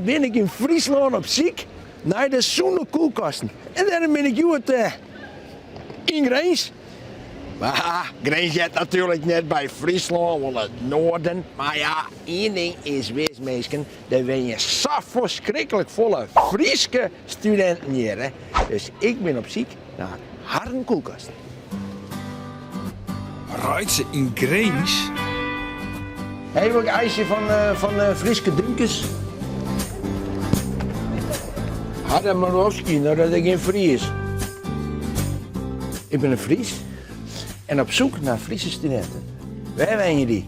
bin ik yn Fryslân op syk nei de sûne kuolkasten. En dêrom bin ik hjoed yn Grins. Mar Grins heart natuerlik net by Fryslân, wol it noarden. Mar ja, ien ding is wis minsken, der wenje sa ferskriklik folle Fryske studinten hjir. Dus ik bin op syk nei harren kuolkasten. Reitse yn Grins? Even een ijsje van Fryske dúmkes. Hadden Marowski, nou dat ik geen Fries. Ik ben een Fries en op zoek naar Friese studenten. Wêr wenje dy?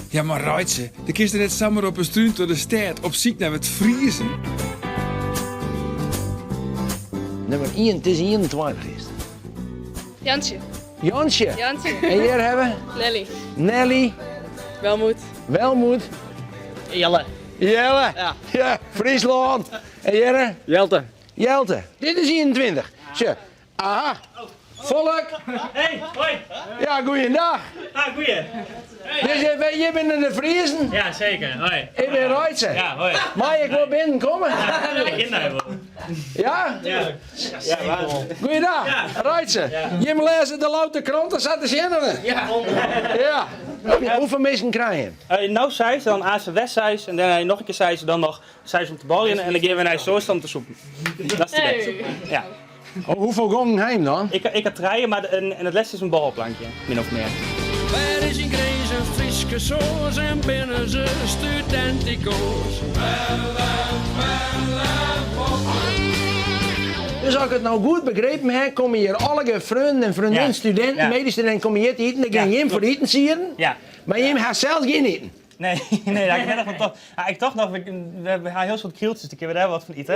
Ja, mar Reitse, do kinst der net samar op 'e strún troch de stêd op syk nei wat Friezen. Nummer 1, it is 21 is. Jantsje. Jantsje. Jantsje. En hjir hawwe we? Nelly. Nelly. Welmoed. Welmoed. Jelle. Jelle. Ja. Ja, Fryslân. En hjirre? Jelte. Jelte. Dit is 21. Sjoch. Aha. Folk. Hey, hoi. Ja, goeiedag. Ah, goeie. Dus je binne de Friezen? Ja, zeker. Hoi. Ik bin Reitse. Ja, hoi. Mei ik wol binnenkomme? Ja, ik kin daar wol. Ja? Ja. Goeiedag, Reitse. Jim lêze de Louter Krante sa te sjen, of Ja. Ja. Hoefolle minsken krije jim? No seis, dan aanst wer seis en dêrnei noch in kear seis en dan noch seis om te baljen en dan gean we nei Soest om te sûpen. Dat is it idee. Ja. Oh, hoefolle gongen ha jim dan? Ik ha trije, mar en it lêste is in borrelplankje, min of mear. Wêr is yn Grins in Fryske soas en binne se studentikoos? Dus as ik it no goed begrepen ha, komme hjir allegear freonen en freondinnen, studinten, medestudinten komme hjir te iten. Dan gean jim foar iten sieren, mar jim ha sels gjin iten. Nee, nee, ja, ik ben nog toch, ja, ik tocht noch, we ha hiel soad krieltsjes, dan kinne we dêr wat fan ite.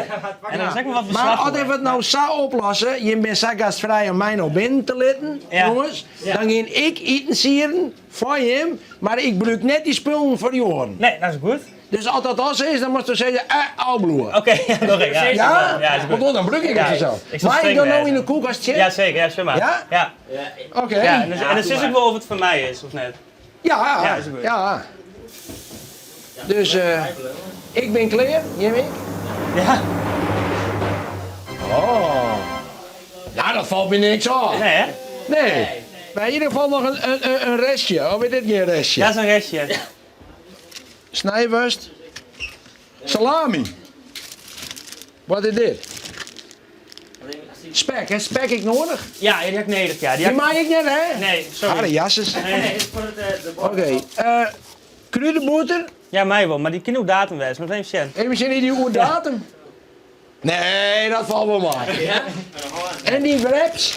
En dan is ek wol wat Mar as we it no sa oplosse, jim binne sa gastfrij om my no binnen te litten, jonges, dan gean ik iten sieren foar jim, mar ik brûk net dy spullen foar dy oaren. Nee, dat is goed. Dus as dat al sa is, dan moatsto sizze, eh, ôfbliuwe. Oké, ja, doch ik. Ja? Ja? Ja, is goed. Want dan brûk ik it fansels. Mei ik dan no yn de koelkast sjen? Ja, zeker. Ja, sjoch mar. Ja? Ja. Oké. Ja, en dan sis ik wol oft it foar my is of net. Ja, Ja, is goed. ja. Dus ik bin klear, jim ek? Ja. Oh. Nou, dat falt my niks ôf. Nee, hè? Nee. Mar yn ieder gefal noch in restje, of is dit gjin restje? Dat is in restje. Snijwurst. Salami. Wat is dit? Spek, hè? Spek ek nedich? Ja, dy ha ik nedich, ja. Dy mei ik net, hè? Nee, sorry. Harre jasses. Nee. Oké, krûdebûter? Ja, mei wol, mar dy kin oer datum wêze. Moat even sjen. Even sjen, is dy oer datum? Nee, dat falt wol mei. En dy wraps?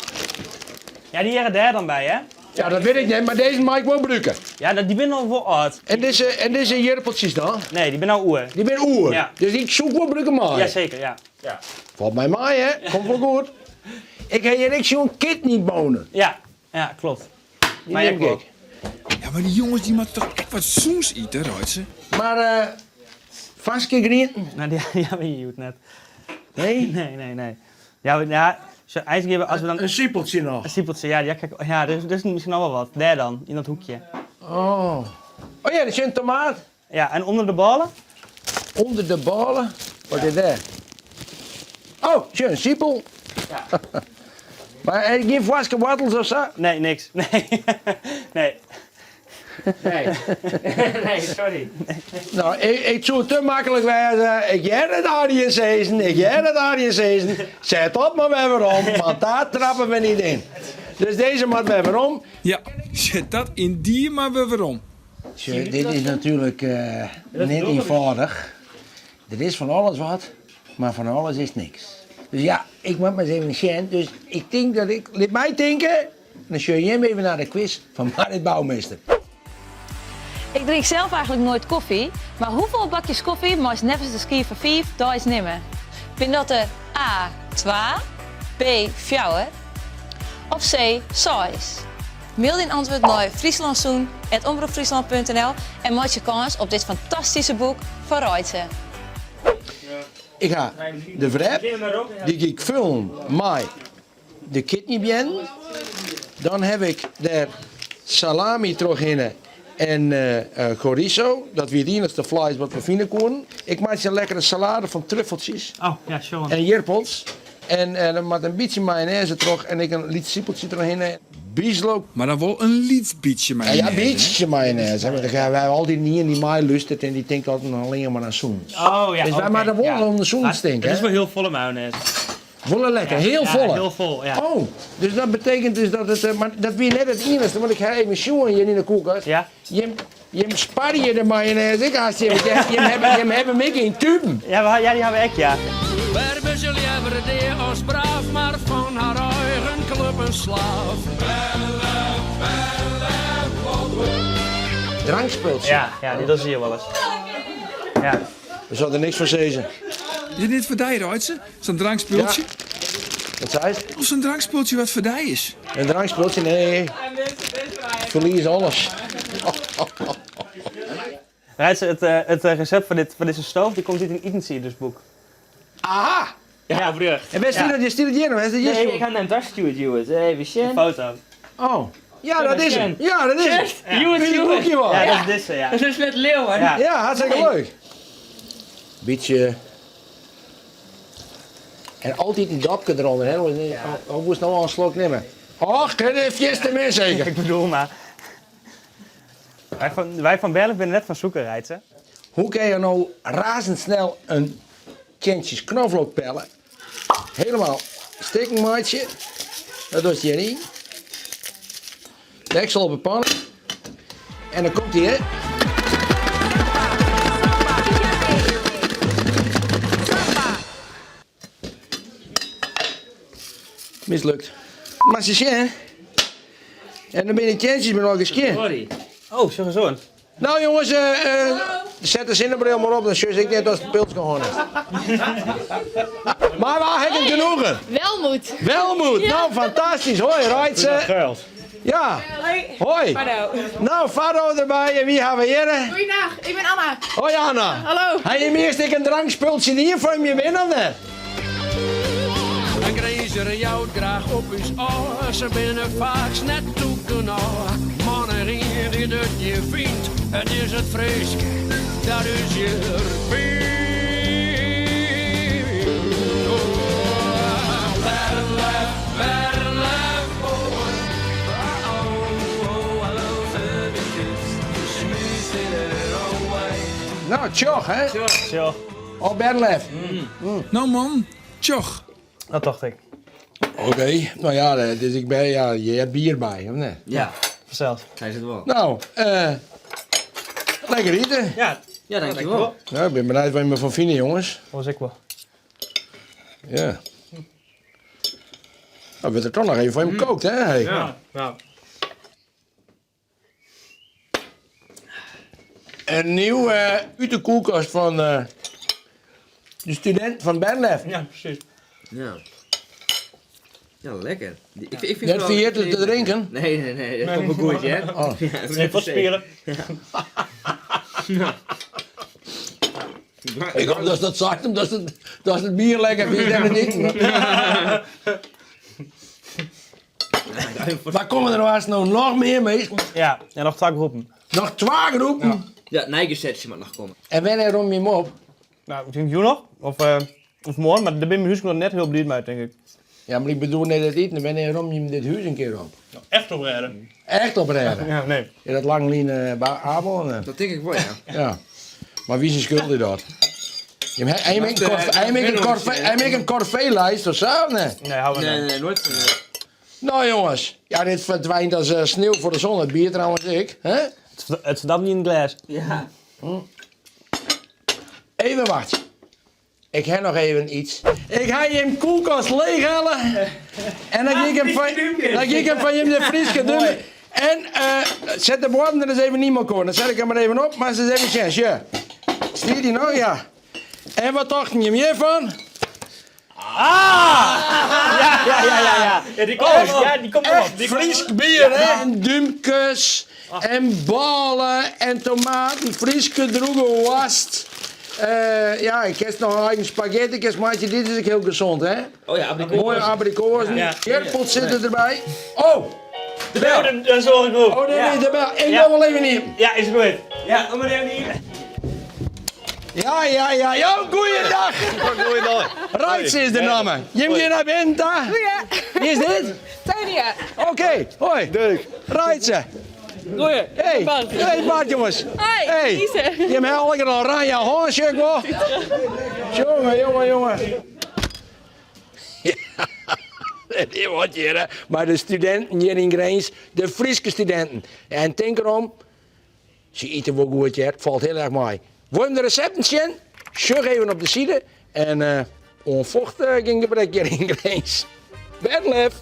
Ja, dy hearre dêr dan by, hè? Ja, dat wit ik net, mar dizze mei ik wol brûke. Ja, dy binne al wol âld. En dizze, en dizze jirpeltsjes dan? Nee, dy binne al oer. Dy binne oer? Ja. Dus dy soe ik wol brûke meie? Jaseker, ja. ja. Falt my mei, hè? Komt wol goed. Ik ha hjir ek sjoen kidneybonen. Ja, ja, klopt. Dy nim ik. Ja, mar dy jonges dy moatte toch ek wat sûns ite, Reitse? Mar uh, farske grienten? No, dy ha we hjoed net. Nee? Nee, nee, nee. Ja, ja, zo, eigenlijk als we dan... In sipeltsje noch? In sipeltsje, ja, ja, kijk, ja, er is misschien nog wel wat. Daar dan, in dat hoekje. Oh. Oh ja, dat is een tomaat. Ja, en onder de ballen? Onder de ballen? Wat is dat? Oh, sjoch, in sipel. Ja. Mar gjin farske woartels of sa? Nee, niks. Nee. Nee. Nee. Nee, sorry. No, ik soe te maklik wêze. Ik hear it Arjen sizzen, ik hear it Arjen sizzen. Set dat mar wer werom, want daar trappe we niet in. Dus dizze moat wer werom. Ja, set dat yndie mar wer werom. Sjoch, dit is natuerlik net ienfâldich. Der is fan alles wat, mar fan alles is niks. Dus ja, ik moat mar ris even sjen. Dus ik tink dat ik, lit my tinke, dan sjogge jim even nei de quiz fan Marit Bouwmeester. Ik drink zelf eigenlijk nooit koffie, maar hoeveel bakjes koffie meist neffens de skiif fan 5 deis nimme? Bin dat de A twa, B fjouwer of C seis? Mail dyn antwurd nei fryslânsûn@omropfryslan.nl en meitsje kâns op dit fantastyske boek fan Reitse. Ik ha de wrap, dy gean ik fullen mei de kidneybeannen. Dan haw ik der salami trochhinne. En chorizo, dat wie it iennichste fleis wat we fine koenen. Ik meitsje in lekkere salade fan truffeltsjes Oh, ja, sjoen. en jirpels. En der moat in bytsje mayonêze troch en ek in lyts sipeltsje trochhinne. Bieslook. Mar dan wol in lyts bytsje Ja, ja, mayonêze, hè? bytsje mayonêze. Want wy hawwe altyd ien dy't meilústert en dy tinkt altyd noch allinne mar oan sûnens. Oh ja, Dus wy oké, moatte wol ja. oan de sûnens Maar tinke, Het is hè? wol hiel folle mayonêze. Wol lekker, Ja, hiel ja, folle. hiel fol, ja. Oh, dus dat betekent dus dat it, eh, mar dat wie net it iennichste, want ik ha even sjoen hjir yn de koelkast. Ja. Jim, jim sparje de mayonêze ek hartstikke, want jim, jim hawwe, jim hawwe him ek yn tuben. Ja, we, ja, dy hawwe we ek, ja. Wêr binne se leaver dea as braaf, mar fan har eigen klup in slaaf. Drankspultsje. Ja, ja, dy dogge se hjir wolris. Ja. We sille der niks fan sizze. Is it net foar dy, Reitse? Sa'n drankspultsje? Ja. Wat seist? Of sa'n drankspultsje wat foar dy is? In drankspultsje? Nee. Ferlies alles. Reitse, it, eh, it eh, resept foar dit, foar dizze stoof, dy komt út in itensiedersboek. Aha! Ja, oprjocht. En wêr stiet dat? Stiet it hjir noch? Is it hjir? Nee, ik ha him tastjoerd hjoed. Even sjen. In foto. Oh. Ja, dat is 'm. Ja, dat is 'm. Hjoed, Dit boekje wol. Ja, dat is dizze, ja. Dat is net leauwen. Ja. Ja, hartstikke leuk. Bytsje. En altyd in dopke derûnder, hè? Of moast no al in slok nimme? Och, dit is fierste min seker. Ik bedoel mar. Wy fan, wy fan Bernlef binne net fan sûker, Reitse. Hoe kin je no razendsnel in tjentsjes knoflook pelle? Helemaal stikken meitsje. Dat dochst hjiryn. Deksel op de panne. En dan komt hij, hè. Mislukt. Mar se sjen. En dan binne de tjentsjes mar noch skjin. Sorry. Oh, sjoch ris oan. Nou jongens, eh, eh, set de sinnebril mar op, dan sjoch ik net as it pilske hân is. Mar wa hat it genoegen? Welmoed. Welmoed, nou fantastysk. Hoi Reitse. Geld. Ja. Hoi. Fado. Nou, Fado derby en wie hawwe we hjir? Goeiedag, ik bin Anna. Hoi Anna. Hallo. Ha je earst ek in drankspultsje dien foar je win of net? In Grinzer jout graach op ús ôf, se binne faaks net tûk genôch. Mannich ien dy't it hjir fynt, it is it Frysk dat ús hjir bynt. Oh, Bernlef, Bernlef, Nou, tsjoch hè? Tsjoch. Op Bernlef. No man, tsjoch. Dat tocht ik. Oké, nou ja, dus ik ben, ja, je hebt bier by, of net? Ja, Fansels. sa is it wol. Nou, eh, lekker iten. Ja, Ja, dankjewol. Nou, ik bin benijd wat je derfan fine, jongens. Was ik wol. Ja. Nou, wurdt der toch noch even foar him kookt, hè? Hey. Ja. Ja. Een nieuw eh, uit de koelkast van eh, de student van Bernlef. Ja, precies. Ja. Ja, lekker. Ik, ik vind Net vooral- vergeet het te drinken. Nee, nee, nee. Dat komt wel goed, hè? Oh. Ja, dat is Nee, net wat te spelen. Ik hoop dat ze dat zegt, omdat ze het, dat ze het bier lekker vindt en het niet. Maar komen er nou eerst nou nog meer mee? Ja, en noch twa groepen. Noch twa groepen? Ja, nije setsje moat noch komme. En wannear romje jim op? Nou, ik tink jûn noch, of, of moarn, mar dêr binne myn húsgenoaten net hiel bliid mei, tink ik. Ja, mar ik bedoel net it iten. Wannear romje jim dit hûs in kear op? Echt oprêde. Echt oprêde? Ja, nee. Is dat lang lyn by Abel? Dat tink ik wol, ja. Ja. Mar wie syn skuld is dat? Jim ha- Hij maakt een corvée- hij maakt een corvée- hij maakt een corvée-lijst of zo, of net? Nee, hou maar Nee, nee. nee, nee, nooit van. Nou jongens, ja, dit verdwijnt als eh, sneeuw voor de zon. Het bier trouwens ik. Hè? Het het verdampt niet in het glas. Ja. Even wachten. Ik heb nog even iets. Ik ga jim koelkast leeghalen. En dan ga ik hem van, dan ga ik hem van jim de Fryske doen. En eh, zet de borden er eens even niet meer komen. Dan zet ik hem maar even op, maar ze is even chance. Ja. Stiet die nog? Ja. En wat dachten jim hiervan? Ah! Ja, ja, ja, ja, ja. Ja, die komt, ja, die komt Echt erop. Die komt Frysk bier, hè? En dúmkes, en ballen, en tomaten, Fryske droege woarst. Eh, ja, ik heb noch in eigen spaghetti, meitsje, dit is ek hiel gesûn, hè? Oh ja, abrikoazen. Moaie abrikoazen. Ja. Jirpels sitte derby. Oh! De bel. Dan zorg ik ook. Oh, nee, nee, de bel. Ik doe wel even iepen. Ja, is goed. Ja, kom maar even hier. Ja, ja, ja. Jo, goeiedag. Goeiedag. Reitse is de namme. Jim gean nei binnen ta. Wie is dit? Tania. Oké, hoi. Leuk. Reitse. Goeie. Hey. Bart. Hey Bart, jongens. Hoi, Hey. Lise. Jim ha allegear in oranje hânsjek wol. Jonge, jonge, jonge. Ja, dit wat hjir, hè. Mar de studinten hjir yn Grins, de Fryske studinten. En tink derom, se ite wol goed hear, falt hiel erch mei. Wol jim de resepten sjen? Sjoch even op de side en oan focht gjin gebrek hjir yn Grins. Bêdlef!